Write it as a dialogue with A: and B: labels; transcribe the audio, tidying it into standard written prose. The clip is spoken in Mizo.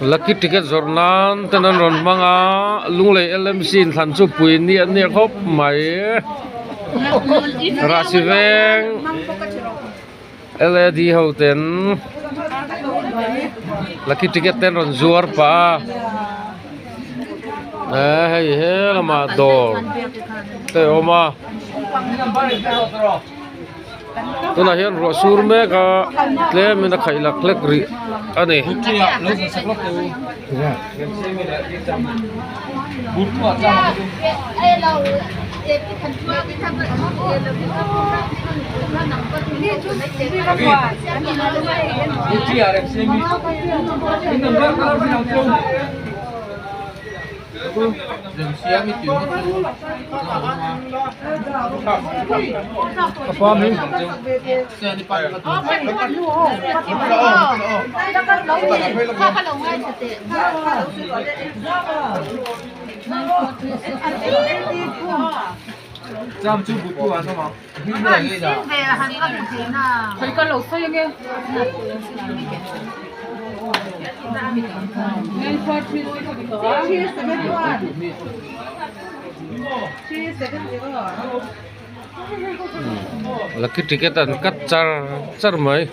A: Lucky ticket zawrh nan ten an rawn hmang a Lunglei L M C inthlan chu pui niah niah khawp mai Rahsi veng L A D ho ten lucky ticket te an rawn zuar pah a eh hei he lamah dawr te a awm a tunah hian ruah sur mek a tlem in a khaih lak hlek rih a ni. Lucky ticket an cut char char mai.